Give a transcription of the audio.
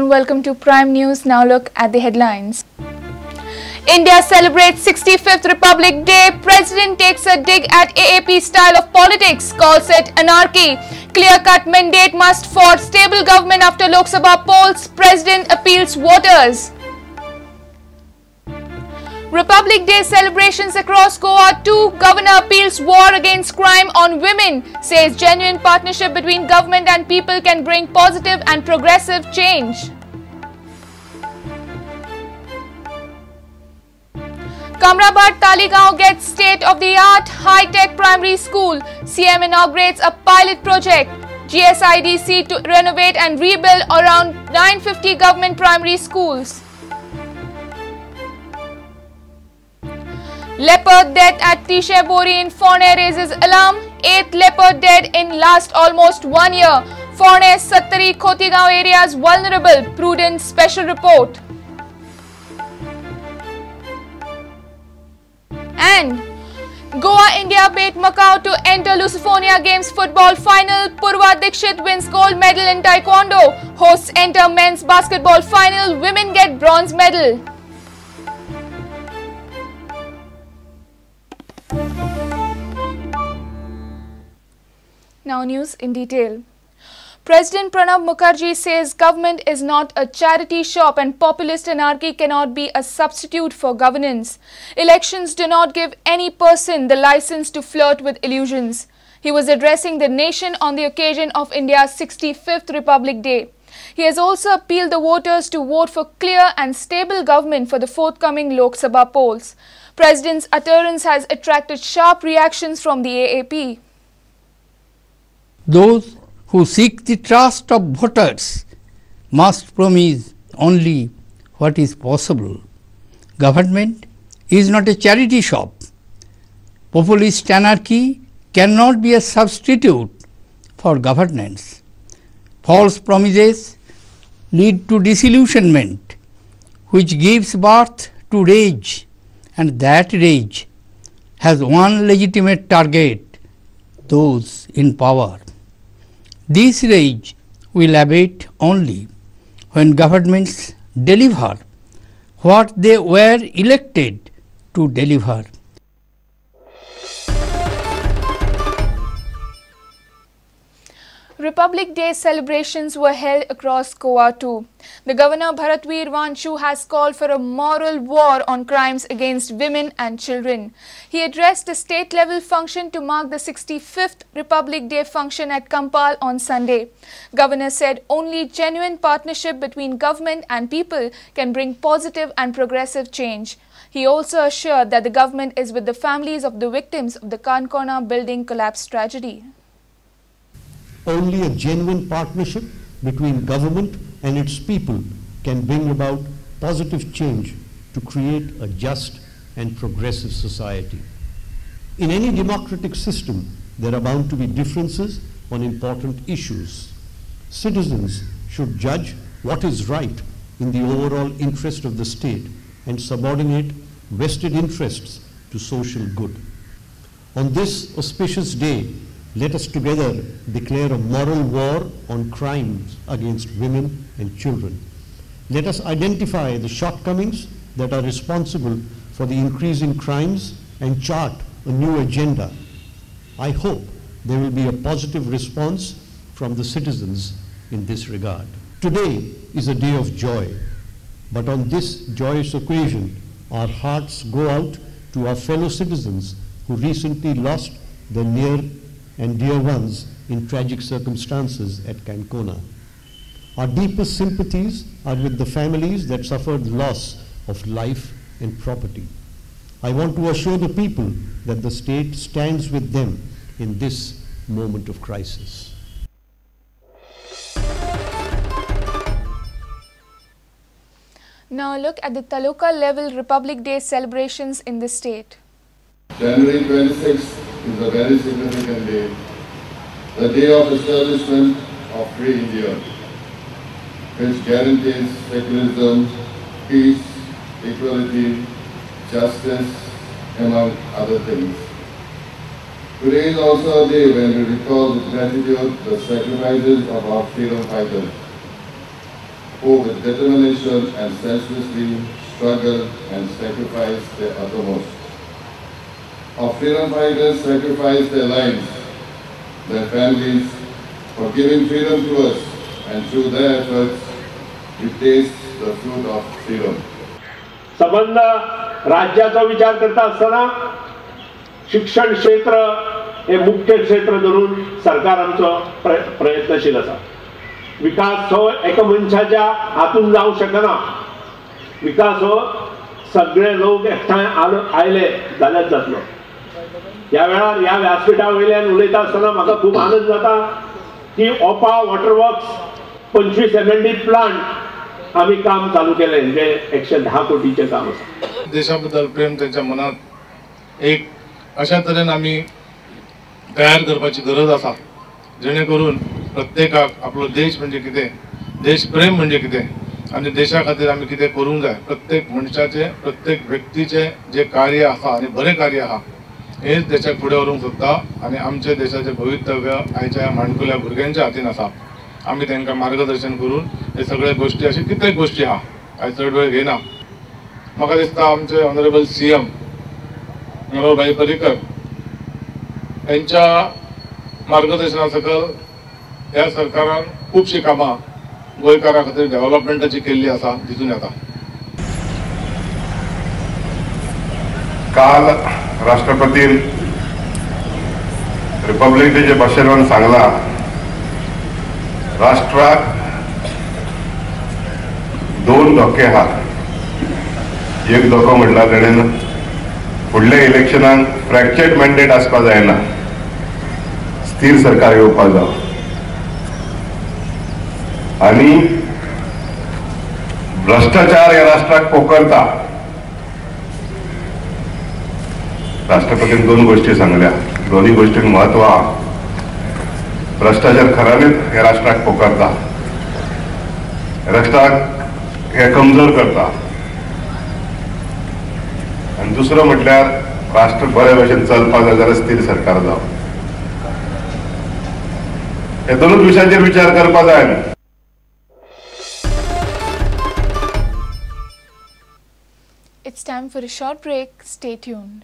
afternoon. Welcome to Prime News. Now look at the headlines. India celebrates 65th Republic Day. President takes a dig at AAP style of politics, calls it anarchy. Clear-cut mandate must for stable government after Lok Sabha polls. President appeals voters. Republic Day celebrations across Goa too. Governor appeals war against crime on women. Says genuine partnership between government and people can bring positive and progressive change. Kamrabad Taleigao gets state-of-the-art high-tech primary school. CM inaugurates a pilot project. GSIDC to renovate and rebuild around 950 government primary schools. Leopard death at Tishebori in Forne raises alarm. 8th leopard dead in last almost 1 year. Forne, Sattari, Khotigao areas vulnerable. Prudent special report. And Goa India beat Macau to enter Lusophonia Games football final. Purva Dikshit wins gold medal in Taekwondo. Hosts enter men's basketball final. Women get bronze medal. Now news in detail. President Pranab Mukherjee says government is not a charity shop and populist anarchy cannot be a substitute for governance. Elections do not give any person the license to flirt with illusions. He was addressing the nation on the occasion of India's 65th Republic Day. He has also appealed the voters to vote for clear and stable government for the forthcoming Lok Sabha polls. President's utterance has attracted sharp reactions from the AAP. Those who seek the trust of voters must promise only what is possible. Government is not a charity shop. Populist anarchy cannot be a substitute for governance. False promises lead to disillusionment, which gives birth to rage, and that rage has one legitimate target: those in power. This rage will abate only when governments deliver what they were elected to deliver. Republic Day celebrations were held across Goa too. The Governor Bharatveer Wanchoo has called for a moral war on crimes against women and children. He addressed a state-level function to mark the 65th Republic Day function at Kampal on Sunday. Governor said only genuine partnership between government and people can bring positive and progressive change. He also assured that the government is with the families of the victims of the Kankona building collapse tragedy. Only a genuine partnership between government and its people can bring about positive change to create a just and progressive society. In any democratic system, there are bound to be differences on important issues. Citizens should judge what is right in the overall interest of the state and subordinate vested interests to social good. On this auspicious day, let us together declare a moral war on crimes against women and children. Let us identify the shortcomings that are responsible for the increase in crimes and chart a new agenda. I hope there will be a positive response from the citizens in this regard. Today is a day of joy, but on this joyous occasion, our hearts go out to our fellow citizens who recently lost their near and dear ones in tragic circumstances at Kankona. Our deepest sympathies are with the families that suffered loss of life and property. I want to assure the people that the state stands with them in this moment of crisis. Now look at the Taluka level Republic Day celebrations in the state. January 26th is a very significant day, the day of establishment of Free India, which guarantees secularism, peace, equality, justice, among other things. Today is also a day when we recall with gratitude the sacrifices of our freedom fighters. who with determination and selflessly struggled and sacrificed their uttermost. Our freedom fighters sacrificed their lives, their families, for giving freedom to us, and through their efforts, we taste the fruit of freedom. संबंध राज्याचा विचार करता असताना शिक्षण क्षेत्र हे मुख्य क्षेत्र धरून सरकार आमचो प्रयत्नशील आसा. विकास हो एका मनशाच्या हातून जावं शकना. विकास हो सगळे लोक एकठांय आयले जाल्यार जातलो. ह्या वेळार ह्या व्यासपीठा वयल्यान उलयता आसतना म्हाका खूब आनंद जाता की ओपा वॉटर वर्क्स 25 MLD plant आमी काम चालू केलें, जें 110 कोटीचें काम आसा. देशा बद्दल प्रेम त्यांच्या मनात एक अशा तरेन आमी तयार करपाची गरज आसा, जेणे करून प्रत्येकाक आपलो देश म्हणजे कितें, देश प्रेम म्हणजे कितें आनी देशा खातीर आमी कितें करूंक जाय. प्रत्येक मनशाचें, प्रत्येक व्यक्तीचें जें कार्य आसा आनी बरें कार्य आसा हेच देशाक फुडें व्हरूंक सोदता आनी आमच्या देशाचें भवितव्य आयच्या माणकुल्या भुरग्यांच्या हातीन आसा. आमी तांकां मार्गदर्शन करून हे सगळे गोश्टी अशी कितले गोश्टी आहा, आयज चड वेळ घेयना. म्हाका दिसता आमचे ऑनरेबल CM मनोहरभाई पर्रीकर यांच्या मार्गदर्शना सकयल ह्या सरकारान खुबशीं कामां गोंयकारां खातीर डेव्हलपमेंटाची केल्ली आसा दिसून येता. काल राष्ट्रपतीन रिपब्लिक डेच्या भाशणान सांगला, राष्ट्राक 2 धोके आहात. एक धोको म्हटल्यार तेणेन फुडल्या इलेक्शनाक फ्रॅक्चर्ड मॅन्डेट आसपा जायना, स्थिर सरकार येवपा जाय. आनी भ्रष्टाचार ह्या राष्ट्राक पोखरता. राष्ट्रपतीन 2 गोष्टी सांगल्या, दोन्ही गोष्टींक म्हत्व आहा. भ्रष्टाचार खऱ्यांनीच ह्या राष्ट्राक पोखरता, राष्ट्राक हे कमजोर करता. आनी दुसरो म्हटल्यार राष्ट्र बरे भशेन चलपाक जाय जाल्यार स्थिर सरकार जावं. हे दोनूच विशयांचेर विचार करपाक जाय आमी. It's time for a short break. Stay tuned.